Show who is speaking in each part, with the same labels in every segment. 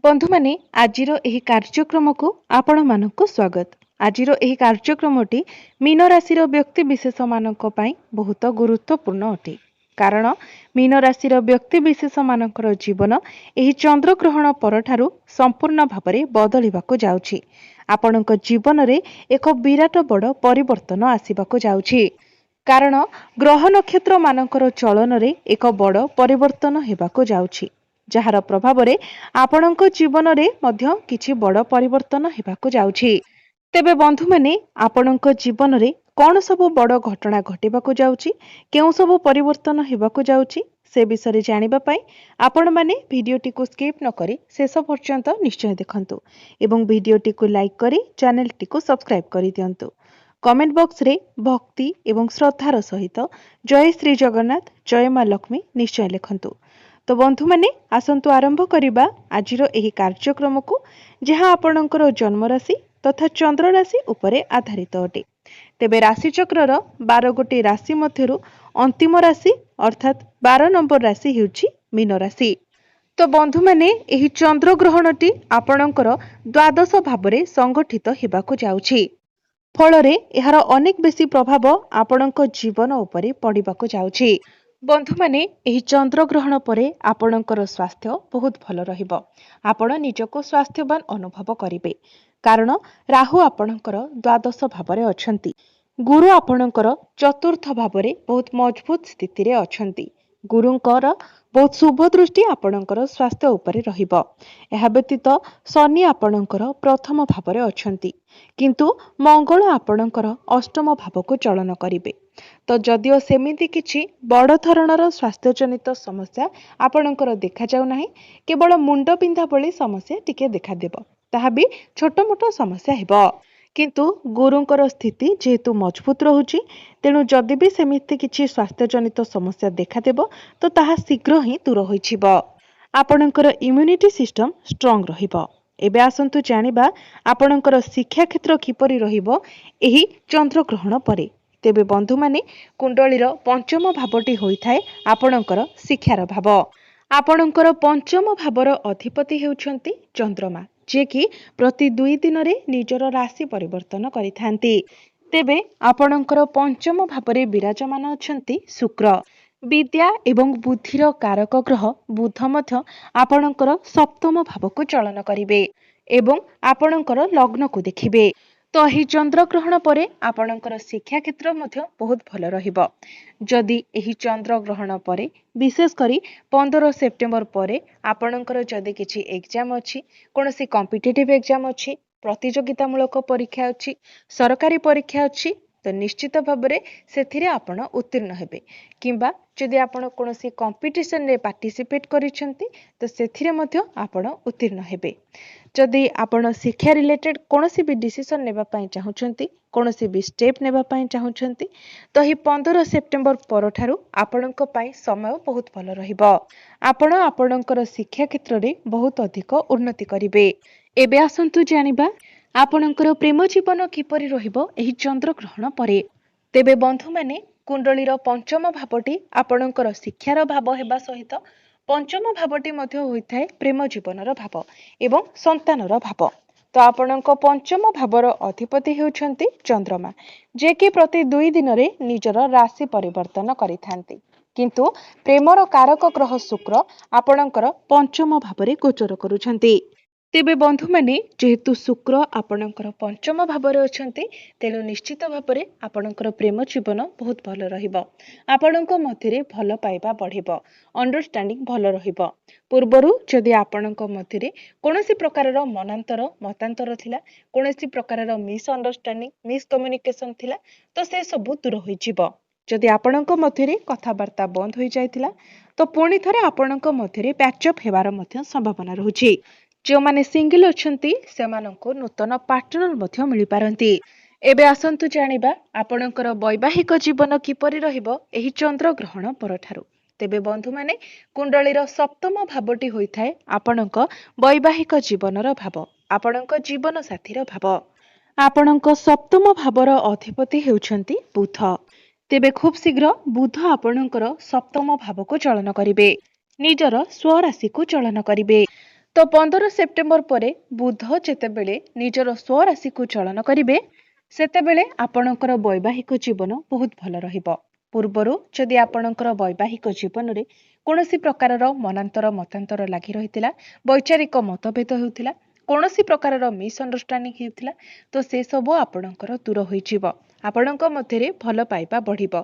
Speaker 1: ବନ୍ଧୁମାନେ, ଆଜିର ଏହି କାର୍ଯ୍ୟକ୍ରମକୁ ଆପଣମାନଙ୍କୁ ସ୍ୱାଗତ। ଆଜିର ଏହି କାର୍ଯ୍ୟକ୍ରମଟି ମୀନ ରାଶିର ବ୍ୟକ୍ତି ବିଶେଷମାନଙ୍କ ପାଇଁ ବହୁତ ଗୁରୁତ୍ୱପୂର୍ଣ୍ଣ ଅଟେ, କାରଣ ମୀନ ରାଶିର ବ୍ୟକ୍ତି ବିଶେଷମାନଙ୍କର ଜୀବନ ଏହି ଚନ୍ଦ୍ରଗ୍ରହଣ ପରଠାରୁ ସମ୍ପୂର୍ଣ୍ଣ ଭାବରେ ବଦଳିବାକୁ ଯାଉଛି। ଆପଣଙ୍କ ଜୀବନରେ ଏକ ବିରାଟ ବଡ଼ ପରିବର୍ତ୍ତନ ଆସିବାକୁ ଯାଉଛି, କାରଣ ଗ୍ରହ ନକ୍ଷତ୍ରମାନଙ୍କର ଚଳନରେ ଏକ ବଡ଼ ପରିବର୍ତ୍ତନ ହେବାକୁ ଯାଉଛି, ଯାହାର ପ୍ରଭାବରେ ଆପଣଙ୍କ ଜୀବନରେ ମଧ୍ୟ କିଛି ବଡ଼ ପରିବର୍ତ୍ତନ ହେବାକୁ ଯାଉଛି। ତେବେ ବନ୍ଧୁମାନେ, ଆପଣଙ୍କ ଜୀବନରେ କ'ଣ ସବୁ ବଡ଼ ଘଟଣା ଘଟିବାକୁ ଯାଉଛି, କେଉଁ ସବୁ ପରିବର୍ତ୍ତନ ହେବାକୁ ଯାଉଛି, ସେ ବିଷୟରେ ଜାଣିବା ପାଇଁ ଆପଣମାନେ ଭିଡ଼ିଓଟିକୁ ସ୍କିପ୍ ନକରି ଶେଷ ପର୍ଯ୍ୟନ୍ତ ନିଶ୍ଚୟ ଦେଖନ୍ତୁ ଏବଂ ଭିଡ଼ିଓଟିକୁ ଲାଇକ୍ କରି ଚ୍ୟାନେଲଟିକୁ ସବସ୍କ୍ରାଇବ୍ କରିଦିଅନ୍ତୁ। କମେଣ୍ଟ ବକ୍ସରେ ଭକ୍ତି ଏବଂ ଶ୍ରଦ୍ଧାର ସହିତ ଜୟ ଶ୍ରୀ ଜଗନ୍ନାଥ, ଜୟ ମା ଲକ୍ଷ୍ମୀ ନିଶ୍ଚୟ ଲେଖନ୍ତୁ। ତ ବନ୍ଧୁମାନେ, ଆସନ୍ତୁ ଆରମ୍ଭ କରିବା ଆଜିର ଏହି କାର୍ଯ୍ୟକ୍ରମକୁ, ଯାହା ଆପଣଙ୍କର ଜନ୍ମରାଶି ତଥା ଚନ୍ଦ୍ର ରାଶି ଉପରେ ଆଧାରିତ ଅଟେ। ତେବେ ରାଶିଚକ୍ରର 12 ଗୋଟି ରାଶି ମଧ୍ୟରୁ ଅନ୍ତିମ ରାଶି ଅର୍ଥାତ୍ 12 ନମ୍ବର ରାଶି ହେଉଛି ମୀନ ରାଶି। ତ ବନ୍ଧୁମାନେ, ଏହି ଚନ୍ଦ୍ରଗ୍ରହଣଟି ଆପଣଙ୍କର ଦ୍ୱାଦଶ ଭାବରେ ସଂଗଠିତ ହେବାକୁ ଯାଉଛି। ଫଳରେ ଏହାର ଅନେକ ବେଶୀ ପ୍ରଭାବ ଆପଣଙ୍କ ଜୀବନ ଉପରେ ପଡ଼ିବାକୁ ଯାଉଛି। ବନ୍ଧୁମାନେ, ଏହି ଚନ୍ଦ୍ରଗ୍ରହଣ ପରେ ଆପଣଙ୍କର ସ୍ୱାସ୍ଥ୍ୟ ବହୁତ ଭଲ ରହିବ। ଆପଣ ନିଜକୁ ସ୍ୱାସ୍ଥ୍ୟବାନ ଅନୁଭବ କରିବେ, କାରଣ ରାହୁ ଆପଣଙ୍କର ଦ୍ୱାଦଶ ଭାବରେ ଅଛନ୍ତି। ଗୁରୁ ଆପଣଙ୍କର ଚତୁର୍ଥ ଭାବରେ ବହୁତ ମଜବୁତ ସ୍ଥିତିରେ ଅଛନ୍ତି। ଗୁରୁଙ୍କର ବହୁତ ଶୁଭ ଦୃଷ୍ଟି ଆପଣଙ୍କର ସ୍ୱାସ୍ଥ୍ୟ ଉପରେ ରହିବ। ଏହା ବ୍ୟତୀତ ଶନି ଆପଣଙ୍କର ପ୍ରଥମ ଭାବରେ ଅଛନ୍ତି, କିନ୍ତୁ ମଙ୍ଗଳ ଆପଣଙ୍କର ଅଷ୍ଟମ ଭାବକୁ ଚଳନ କରିବେ। ତ ଯଦିଓ ସେମିତି କିଛି ବଡ଼ ଧରଣର ସ୍ୱାସ୍ଥ୍ୟଜନିତ ସମସ୍ୟା ଆପଣଙ୍କର ଦେଖାଯାଉ ନାହିଁ, କେବଳ ମୁଣ୍ଡ ବିନ୍ଧା ଭଳି ସମସ୍ୟା ଟିକେ ଦେଖାଦେବ, ତାହା ବି ଛୋଟ ମୋଟ ସମସ୍ୟା ହେବ। କିନ୍ତୁ ଗୁରୁଙ୍କର ସ୍ଥିତି ଯେହେତୁ ମଜବୁତ ରହୁଛି, ତେଣୁ ଯଦି ବି ସେମିତି କିଛି ସ୍ୱାସ୍ଥ୍ୟଜନିତ ସମସ୍ୟା ଦେଖାଦେବ, ତ ତାହା ଶୀଘ୍ର ହିଁ ଦୂର ହୋଇଯିବ। ଆପଣଙ୍କର ଇମ୍ୟୁନିଟି ସିଷ୍ଟମ ଷ୍ଟ୍ରଙ୍ଗ ରହିବ। ଏବେ ଆସନ୍ତୁ ଜାଣିବା ଆପଣଙ୍କର ଶିକ୍ଷା କ୍ଷେତ୍ର କିପରି ରହିବ ଏହି ଚନ୍ଦ୍ରଗ୍ରହଣ ପରେ। ତେବେ ବନ୍ଧୁମାନେ, କୁଣ୍ଡଳୀର ପଞ୍ଚମ ଭାବଟି ହୋଇଥାଏ ଆପଣଙ୍କର ଶିକ୍ଷାର ଭାବ। ଆପଣଙ୍କର ପଞ୍ଚମ ଭାବର ଅଧିପତି ହେଉଛନ୍ତି ଚନ୍ଦ୍ରମା, ଯିଏକି ପ୍ରତି 2 ଦିନରେ ନିଜର ରାଶି ପରିବର୍ତ୍ତନ କରିଥାନ୍ତି। ତେବେ ଆପଣଙ୍କର ପଞ୍ଚମ ଭାବରେ ବିରାଜମାନ ଅଛନ୍ତି ଶୁକ୍ର। ବିଦ୍ୟା ଏବଂ ବୁଦ୍ଧିର କାରକ ଗ୍ରହ ବୁଧ ମଧ୍ୟ ଆପଣଙ୍କର ସପ୍ତମ ଭାବକୁ ଚଳନ କରିବେ ଏବଂ ଆପଣଙ୍କର ଲଗ୍ନକୁ ଦେଖିବେ। ତ ଏହି ଚନ୍ଦ୍ରଗ୍ରହଣ ପରେ ଆପଣଙ୍କର ଶିକ୍ଷା କ୍ଷେତ୍ର ମଧ୍ୟ ବହୁତ ଭଲ ରହିବ। ଯଦି ଏହି ଚନ୍ଦ୍ରଗ୍ରହଣ ପରେ, ବିଶେଷ କରି 15 ସେପ୍ଟେମ୍ବର ପରେ ଆପଣଙ୍କର ଯଦି କିଛି ଏକ୍ଜାମ୍ ଅଛି, କୌଣସି କମ୍ପିଟେଟିଭ୍ ଏକ୍ଜାମ୍ ଅଛି, ପ୍ରତିଯୋଗିତାମୂଳକ ପରୀକ୍ଷା ଅଛି, ସରକାରୀ ପରୀକ୍ଷା ଅଛି, ତ ନିଶ୍ଚିତ ଭାବରେ ସେଥିରେ ଆପଣ ଉତ୍ତୀର୍ଣ୍ଣ ହେବେ। କିମ୍ବା ଯଦି ଆପଣ କୌଣସି କମ୍ପିଟିସନରେ ପାର୍ଟିସିପେଟ୍ କରିଛନ୍ତି, ତ ସେଥିରେ ମଧ୍ୟ ଆପଣ ଉତ୍ତୀର୍ଣ୍ଣ ହେବେ। ଯଦି ଆପଣ ଶିକ୍ଷା ରିଲେଟେଡ୍ କୌଣସି ବି ଡିସିସନ୍ ନେବା ପାଇଁ ଚାହୁଁଛନ୍ତି, କୌଣସି ବି ଷ୍ଟେପ୍ ନେବା ପାଇଁ ଚାହୁଁଛନ୍ତି, ତ ଏହି 15 ସେପ୍ଟେମ୍ବର ପରଠାରୁ ଆପଣଙ୍କ ପାଇଁ ସମୟ ବହୁତ ଭଲ ରହିବ। ଆପଣ ଆପଣଙ୍କର ଶିକ୍ଷା କ୍ଷେତ୍ରରେ ବହୁତ ଅଧିକ ଉନ୍ନତି କରିବେ। ଏବେ ଆସନ୍ତୁ ଜାଣିବା ଆପଣଙ୍କର ପ୍ରେମ ଜୀବନ କିପରି ରହିବ ଏହି ଚନ୍ଦ୍ରଗ୍ରହଣ ପରେ। ତେବେ ବନ୍ଧୁମାନେ, କୁଣ୍ଡଳୀର ପଞ୍ଚମ ଭାବଟି ଆପଣଙ୍କର ଶିକ୍ଷାର ଭାବ ହେବା ସହିତ ପଞ୍ଚମ ଭାବଟି ମଧ୍ୟ ହୋଇଥାଏ ପ୍ରେମ ଜୀବନର ଭାବ ଏବଂ ସନ୍ତାନର ଭାବ। ତ ଆପଣଙ୍କ ପଞ୍ଚମ ଭାବର ଅଧିପତି ହେଉଛନ୍ତି ଚନ୍ଦ୍ରମା, ଯିଏକି ପ୍ରତି 2 ଦିନରେ ନିଜର ରାଶି ପରିବର୍ତ୍ତନ କରିଥାନ୍ତି। କିନ୍ତୁ ପ୍ରେମର କାରକ ଗ୍ରହ ଶୁକ୍ର ଆପଣଙ୍କର ପଞ୍ଚମ ଭାବରେ ଗୋଚର କରୁଛନ୍ତି। ତେବେ ବନ୍ଧୁମାନେ, ଯେହେତୁ ଶୁକ୍ର ଆପଣଙ୍କର ପଞ୍ଚମ ଭାବରେ ଅଛନ୍ତି, ତେଣୁ ନିଶ୍ଚିତ ଭାବରେ ଆପଣଙ୍କର ପ୍ରେମ ଜୀବନ ବହୁତ ଭଲ ରହିବ। ଆପଣଙ୍କ ମଧ୍ୟରେ ଭଲ ପାଇବା ବଢ଼ିବ, ଅଣ୍ଡରଷ୍ଟାଣ୍ଡିଂ ଭଲ ରହିବ। ପୂର୍ବରୁ ଯଦି ଆପଣଙ୍କ ମଧ୍ୟରେ କୌଣସି ପ୍ରକାରର ମନାନ୍ତର ମତାନ୍ତର ଥିଲା, କୌଣସି ପ୍ରକାରର ମିସ୍ଅଣ୍ଡରଷ୍ଟାଣ୍ଡିଂ, ମିସ୍କମ୍ୟୁନିକେସନ୍ ଥିଲା, ତ ସେସବୁ ଦୂର ହୋଇଯିବ। ଯଦି ଆପଣଙ୍କ ମଧ୍ୟରେ କଥାବାର୍ତ୍ତା ବନ୍ଦ ହୋଇଯାଇଥିଲା, ତ ପୁଣି ଥରେ ଆପଣଙ୍କ ମଧ୍ୟରେ ପ୍ୟାଚଅପ୍ ହେବାର ମଧ୍ୟ ସମ୍ଭାବନା ରହୁଛି। ଯେଉଁମାନେ ସିଙ୍ଗଲ ଅଛନ୍ତି, ସେମାନଙ୍କୁ ନୂତନ ପାର୍ଟନର ମଧ୍ୟ ମିଳିପାରନ୍ତି। ଏବେ ଆସନ୍ତୁ ଜାଣିବା ଆପଣଙ୍କର ବୈବାହିକ ଜୀବନ କିପରି ରହିବ ଏହି ଚନ୍ଦ୍ରଗ୍ରହଣ ପରଠାରୁ। ତେବେ ବନ୍ଧୁମାନେ, କୁଣ୍ଡଳୀର ସପ୍ତମ ଭାବଟି ହୋଇଥାଏ ଆପଣଙ୍କ ବୈବାହିକ ଜୀବନର ଭାବ, ଆପଣଙ୍କ ଜୀବନ ସାଥୀର ଭାବ। ଆପଣଙ୍କ ସପ୍ତମ ଭାବର ଅଧିପତି ହେଉଛନ୍ତି ବୁଧ। ତେବେ ଖୁବ୍ ଶୀଘ୍ର ବୁଧ ଆପଣଙ୍କର ସପ୍ତମ ଭାବକୁ ଚଳନ କରିବେ, ନିଜର ସ୍ୱରାଶିକୁ ଚଳନ କରିବେ। ତ 15 ସେପ୍ଟେମ୍ବର ପରେ ବୁଧ ଯେତେବେଳେ ନିଜର ସ୍ୱରାଶିକୁ ଚଳନ କରିବେ, ସେତେବେଳେ ଆପଣଙ୍କର ବୈବାହିକ ଜୀବନ ବହୁତ ଭଲ ରହିବ। ପୂର୍ବରୁ ଯଦି ଆପଣଙ୍କର ବୈବାହିକ ଜୀବନରେ କୌଣସି ପ୍ରକାରର ମନାନ୍ତର ମତାନ୍ତର ଲାଗି ରହିଥିଲା, ବୈଚାରିକ ମତଭେଦ ହେଉଥିଲା, କୌଣସି ପ୍ରକାରର ମିସ୍ଅଣ୍ଡରଷ୍ଟାଣ୍ଡିଂ ହେଉଥିଲା, ତ ସେସବୁ ଆପଣଙ୍କର ଦୂର ହୋଇଯିବ। ଆପଣଙ୍କ ମଧ୍ୟରେ ଭଲ ପାଇବା ବଢ଼ିବ।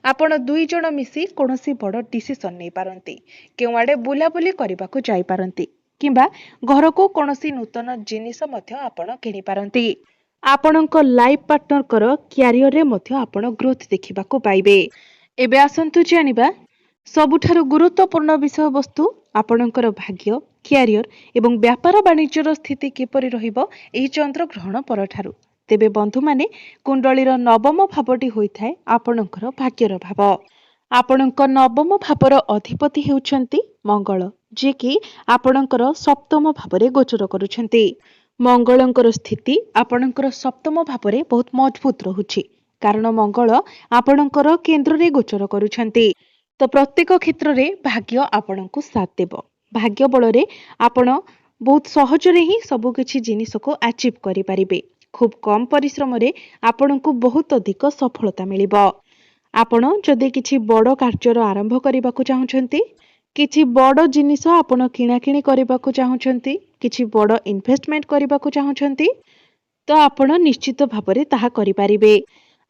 Speaker 1: ଆପଣ ଦୁଇ ଜଣ ମିଶି କୌଣସି ବଡ଼ ଡିସିସନ୍ ନେଇପାରନ୍ତି, କେଉଁଆଡ଼େ ବୁଲାବୁଲି କରିବାକୁ ଯାଇପାରନ୍ତି କିମ୍ବା ଘରକୁ କୌଣସି ନୂତନ ଜିନିଷ ମଧ୍ୟ ଆପଣ କିଣିପାରନ୍ତି। ଆପଣଙ୍କ ଲାଇଫ୍ ପାର୍ଟନରଙ୍କର କ୍ୟାରିୟରରେ ମଧ୍ୟ ଆପଣ ଗ୍ରୋଥ୍ ଦେଖିବାକୁ ପାଇବେ। ଏବେ ଆସନ୍ତୁ ଜାଣିବା ସବୁଠାରୁ ଗୁରୁତ୍ୱପୂର୍ଣ୍ଣ ବିଷୟବସ୍ତୁ, ଆପଣଙ୍କର ଭାଗ୍ୟ, କ୍ୟାରିୟର ଏବଂ ବ୍ୟାପାର ବାଣିଜ୍ୟର ସ୍ଥିତି କିପରି ରହିବ ଏହି ଚନ୍ଦ୍ରଗ୍ରହଣ ପରଠାରୁ। ତେବେ ବନ୍ଧୁମାନେ, କୁଣ୍ଡଳୀର ନବମ ଭାବଟି ହୋଇଥାଏ ଆପଣଙ୍କର ଭାଗ୍ୟର ଭାବ। ଆପଣଙ୍କ ନବମ ଭାବର ଅଧିପତି ହେଉଛନ୍ତି ମଙ୍ଗଳ, ଯିଏକି ଆପଣଙ୍କର ସପ୍ତମ ଭାବରେ ଗୋଚର କରୁଛନ୍ତି। ମଙ୍ଗଳଙ୍କର ସ୍ଥିତି ଆପଣଙ୍କର ସପ୍ତମ ଭାବରେ ବହୁତ ମଜବୁତ ରହୁଛି, କାରଣ ମଙ୍ଗଳ ଆପଣଙ୍କର କେନ୍ଦ୍ରରେ ଗୋଚର କରୁଛନ୍ତି। ତ ପ୍ରତ୍ୟେକ କ୍ଷେତ୍ରରେ ଭାଗ୍ୟ ଆପଣଙ୍କୁ ସାଥ ଦେବ। ଭାଗ୍ୟ ବଳରେ ଆପଣ ବହୁତ ସହଜରେ ହିଁ ସବୁକିଛି ଜିନିଷକୁ ଆଚିଭ୍ କରିପାରିବେ। ଖୁବ୍ କମ୍ ପରିଶ୍ରମରେ ଆପଣଙ୍କୁ ବହୁତ ଅଧିକ ସଫଳତା ମିଳିବ। ଆପଣ ଯଦି କିଛି ବଡ଼ କାର୍ଯ୍ୟର ଆରମ୍ଭ କରିବାକୁ ଚାହୁଁଛନ୍ତି, କିଛି ବଡ଼ ଜିନିଷ ଆପଣ କିଣାକିଣି କରିବାକୁ ଚାହୁଁଛନ୍ତି, କିଛି ବଡ଼ ଇନଭେଷ୍ଟମେଣ୍ଟ କରିବାକୁ ଚାହୁଁଛନ୍ତି, ତ ଆପଣ ନିଶ୍ଚିତ ଭାବରେ ତାହା କରିପାରିବେ।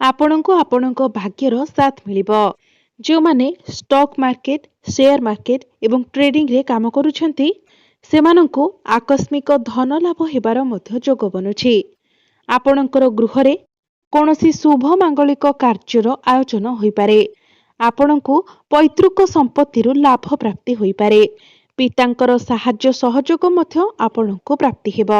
Speaker 1: ଆପଣଙ୍କୁ ଆପଣଙ୍କ ଭାଗ୍ୟର ସାଥ ମିଳିବ। ଯେଉଁମାନେ ଷ୍ଟକ୍ ମାର୍କେଟ, ସେୟାର ମାର୍କେଟ ଏବଂ ଟ୍ରେଡିଂରେ କାମ କରୁଛନ୍ତି, ସେମାନଙ୍କୁ ଆକସ୍ମିକ ଧନ ଲାଭ ହେବାର ମଧ୍ୟ ଯୋଗ ବନୁଛି। ଆପଣଙ୍କର ଗୃହରେ କୌଣସି ଶୁଭ ମାଙ୍ଗଳିକ କାର୍ଯ୍ୟର ଆୟୋଜନ ହୋଇପାରେ। ଆପଣଙ୍କୁ ପୈତୃକ ସମ୍ପତ୍ତିରୁ ଲାଭ ପ୍ରାପ୍ତି ହୋଇପାରେ। ପିତାଙ୍କର ସାହାଯ୍ୟ ସହଯୋଗ ମଧ୍ୟ ଆପଣଙ୍କୁ ପ୍ରାପ୍ତି ହେବ।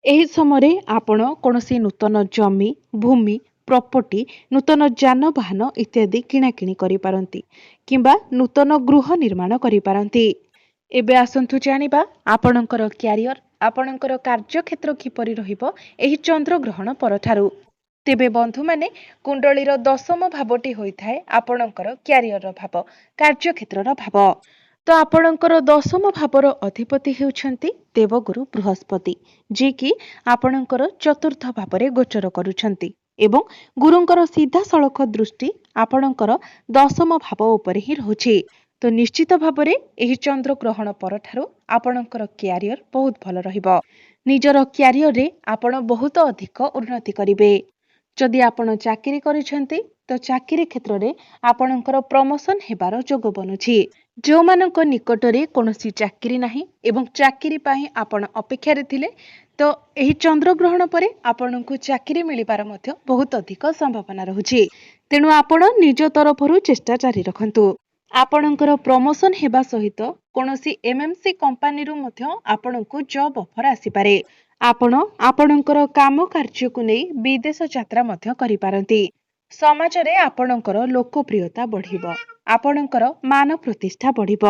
Speaker 1: ଏହି ସମୟରେ ଆପଣ କୌଣସି ନୂତନ ଜମି, ଭୂମି, ପ୍ରପର୍ଟି, ନୂତନ ଯାନବାହନ ଇତ୍ୟାଦି କିଣାକିଣି କରିପାରନ୍ତି କିମ୍ବା ନୂତନ ଗୃହ ନିର୍ମାଣ କରିପାରନ୍ତି। ଏବେ ଆସନ୍ତୁ ଜାଣିବା ଆପଣଙ୍କର କ୍ୟାରିୟର, ଆପଣଙ୍କର କାର୍ଯ୍ୟକ୍ଷେତ୍ର କିପରି ରହିବ ଏହି ଚନ୍ଦ୍ରଗ୍ରହଣ ପରଠାରୁ। ତେବେ ବନ୍ଧୁମାନେ, କୁଣ୍ଡଳୀର ଦଶମ ଭାବଟି ହୋଇଥାଏ ଆପଣଙ୍କର କ୍ୟାରିୟରର ଭାବ, କାର୍ଯ୍ୟକ୍ଷେତ୍ରର ଭାବ। ତ ଆପଣଙ୍କର ଦଶମ ଭାବର ଅଧିପତି ହେଉଛନ୍ତି ଦେବଗୁରୁ ବୃହସ୍ପତି, ଯିଏକି ଆପଣଙ୍କର ଚତୁର୍ଥ ଭାବରେ ଗୋଚର କରୁଛନ୍ତି ଏବଂ ଗୁରୁଙ୍କର ସିଧାସଳଖ ଦୃଷ୍ଟି ଆପଣଙ୍କର ଦଶମ ଭାବ ଉପରେ ହିଁ ରହୁଛି। ତ ନିଶ୍ଚିତ ଭାବରେ ଏହି ଚନ୍ଦ୍ରଗ୍ରହଣ ପରଠାରୁ ଆପଣଙ୍କର କ୍ୟାରିୟର ବହୁତ ଭଲ ରହିବ। ନିଜର କ୍ୟାରିୟରରେ ଆପଣ ବହୁତ ଅଧିକ ଉନ୍ନତି କରିବେ। ଯଦି ଆପଣ ଚାକିରି କରିଛନ୍ତି, ତ ଚାକିରି କ୍ଷେତ୍ରରେ ଆପଣଙ୍କର ପ୍ରମୋସନ୍ ହେବାର ଯୋଗ ବନୁଛି। ଯେଉଁମାନଙ୍କ ନିକଟରେ କୌଣସି ଚାକିରି ନାହିଁ ଏବଂ ଚାକିରି ପାଇଁ ଆପଣ ଅପେକ୍ଷାରେ ଥିଲେ, ତ ଏହି ଚନ୍ଦ୍ରଗ୍ରହଣ ପରେ ଆପଣଙ୍କୁ ଚାକିରି ମିଳିବାର ମଧ୍ୟ ବହୁତ ଅଧିକ ସମ୍ଭାବନା ରହୁଛି। ତେଣୁ ଆପଣ ନିଜ ତରଫରୁ ଚେଷ୍ଟା ଜାରି ରଖନ୍ତୁ। ଆପଣଙ୍କର ପ୍ରମୋସନ୍ ହେବା ସହିତ କୌଣସି ଏମ୍ଏନ୍ସି କମ୍ପାନୀରୁ ମଧ୍ୟ ଆପଣଙ୍କୁ ଜବ୍ ଅଫର୍ ଆସିପାରେ। ଆପଣ ଆପଣଙ୍କର କାମ କାର୍ଯ୍ୟକୁ ନେଇ ବିଦେଶ ଯାତ୍ରା ମଧ୍ୟ କରିପାରନ୍ତି। ସମାଜରେ ଆପଣଙ୍କର ଲୋକପ୍ରିୟତା ବଢ଼ିବ। ଆପଣଙ୍କର ମାନ ପ୍ରତିଷ୍ଠା ବଢ଼ିବ।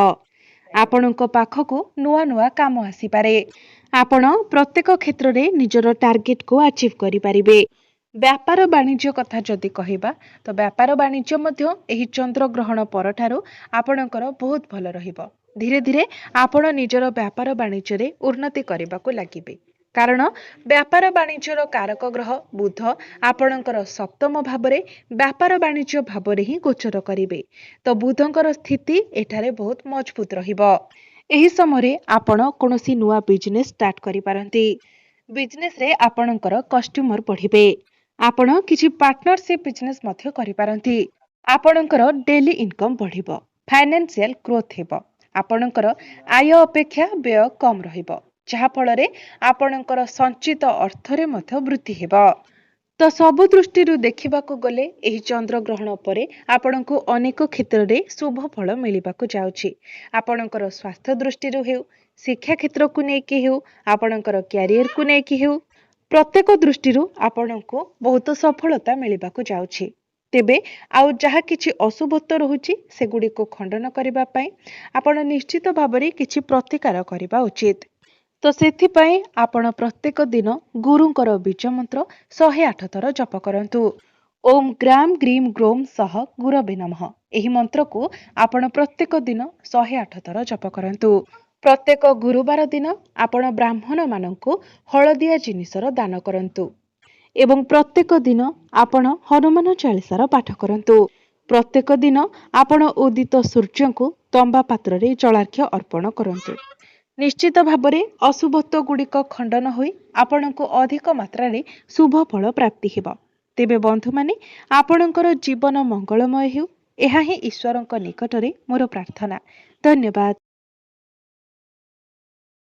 Speaker 1: ଆପଣଙ୍କ ପାଖକୁ ନୂଆ ନୂଆ କାମ ଆସିପାରେ। ଆପଣ ପ୍ରତ୍ୟେକ କ୍ଷେତ୍ରରେ ନିଜର ଟାର୍ଗେଟକୁ ଆଚିଭ୍ କରିପାରିବେ। ବ୍ୟାପାର ବାଣିଜ୍ୟ କଥା ଯଦି କହିବା, ତ ବ୍ୟାପାର ବାଣିଜ୍ୟ ମଧ୍ୟ ଏହି ଚନ୍ଦ୍ରଗ୍ରହଣ ପରଠାରୁ ଆପଣଙ୍କର ବହୁତ ଭଲ ରହିବ। ଧୀରେ ଧୀରେ ଆପଣ ନିଜର ବ୍ୟାପାର ବାଣିଜ୍ୟରେ ଉନ୍ନତି କରିବାକୁ ଲାଗିବେ, କାରଣ ବ୍ୟାପାର ବାଣିଜ୍ୟର କାରକ ଗ୍ରହ ବୁଧ ଆପଣଙ୍କର ସପ୍ତମ ଭାବରେ, ବ୍ୟାପାର ବାଣିଜ୍ୟ ଭାବରେ ହିଁ ଗୋଚର କରିବେ। ତ ବୁଧଙ୍କର ସ୍ଥିତି ଏଠାରେ ବହୁତ ମଜବୁତ ରହିବ। ଏହି ସମୟରେ ଆପଣ କୌଣସି ନୂଆ ବିଜନେସ୍ ଷ୍ଟାର୍ଟ କରିପାରନ୍ତି। ବିଜନେସରେ ଆପଣଙ୍କର କଷ୍ଟମର ବଢ଼ିବେ। ଆପଣ କିଛି ପାର୍ଟନରସିପ୍ ବିଜନେସ୍ ମଧ୍ୟ କରିପାରନ୍ତି। ଆପଣଙ୍କର ଡେଲି ଇନକମ୍ ବଢ଼ିବ, ଫାଇନାନ୍ସିଆଲ ଗ୍ରୋଥ୍ ହେବ। ଆପଣଙ୍କର ଆୟ ଅପେକ୍ଷା ବ୍ୟୟ କମ୍ ରହିବ, ଯାହାଫଳରେ ଆପଣଙ୍କର ସଞ୍ଚିତ ଅର୍ଥରେ ମଧ୍ୟ ବୃଦ୍ଧି ହେବ। ତ ସବୁ ଦୃଷ୍ଟିରୁ ଦେଖିବାକୁ ଗଲେ ଏହି ଚନ୍ଦ୍ରଗ୍ରହଣ ପରେ ଆପଣଙ୍କୁ ଅନେକ କ୍ଷେତ୍ରରେ ଶୁଭ ଫଳ ମିଳିବାକୁ ଯାଉଛି। ଆପଣଙ୍କର ସ୍ୱାସ୍ଥ୍ୟ ଦୃଷ୍ଟିରୁ ହେଉ, ଶିକ୍ଷା କ୍ଷେତ୍ରକୁ ନେଇକି ହେଉ, ଆପଣଙ୍କର କ୍ୟାରିୟରକୁ ନେଇକି ହେଉ, ପ୍ରତ୍ୟେକ ଦୃଷ୍ଟିରୁ ଆପଣଙ୍କୁ ବହୁତ ସଫଳତା ମିଳିବାକୁ ଯାଉଛି। ତେବେ ଆଉ ଯାହା କିଛି ଅଶୁଭତ୍ୱ ରହୁଛି, ସେଗୁଡ଼ିକୁ ଖଣ୍ଡନ କରିବା ପାଇଁ ଆପଣ ନିଶ୍ଚିତ ଭାବରେ କିଛି ପ୍ରତିକାର କରିବା ଉଚିତ। ତ ସେଥିପାଇଁ ଆପଣ ପ୍ରତ୍ୟେକ ଦିନ ଗୁରୁଙ୍କର ବୀଜ ମନ୍ତ୍ର 108 ଥର ଜପ କରନ୍ତୁ। ଓମ୍ ଗ୍ରାମ ଗ୍ରୀମ ଗ୍ରୋମ ସହ ଗୁରବେ ନମଃ। ଏହି ମନ୍ତ୍ରକୁ ଆପଣ ପ୍ରତ୍ୟେକ ଦିନ 108 ଥର ଜପ କରନ୍ତୁ। ପ୍ରତ୍ୟେକ ଗୁରୁବାର ଦିନ ଆପଣ ବ୍ରାହ୍ମଣମାନଙ୍କୁ ହଳଦିଆ ଜିନିଷର ଦାନ କରନ୍ତୁ ଏବଂ ପ୍ରତ୍ୟେକ ଦିନ ଆପଣ ହନୁମାନ ଚାଳିଶାର ପାଠ କରନ୍ତୁ। ପ୍ରତ୍ୟେକ ଦିନ ଆପଣ ଉଦିତ ସୂର୍ଯ୍ୟଙ୍କୁ ତମ୍ବା ପାତ୍ରରେ ଜଳାର୍ଘ୍ୟ ଅର୍ପଣ କରନ୍ତୁ। ନିଶ୍ଚିତ ଭାବରେ ଅଶୁଭତ୍ୱ ଗୁଡ଼ିକ ଖଣ୍ଡନ ହୋଇ ଆପଣଙ୍କୁ ଅଧିକ ମାତ୍ରାରେ ଶୁଭ ଫଳ ପ୍ରାପ୍ତି ହେବ। ତେବେ ବନ୍ଧୁମାନେ, ଆପଣଙ୍କର ଜୀବନ ମଙ୍ଗଳମୟ ହେଉ, ଏହା ହିଁ ଈଶ୍ୱରଙ୍କ ନିକଟରେ ମୋର ପ୍ରାର୍ଥନା। ଧନ୍ୟବାଦ।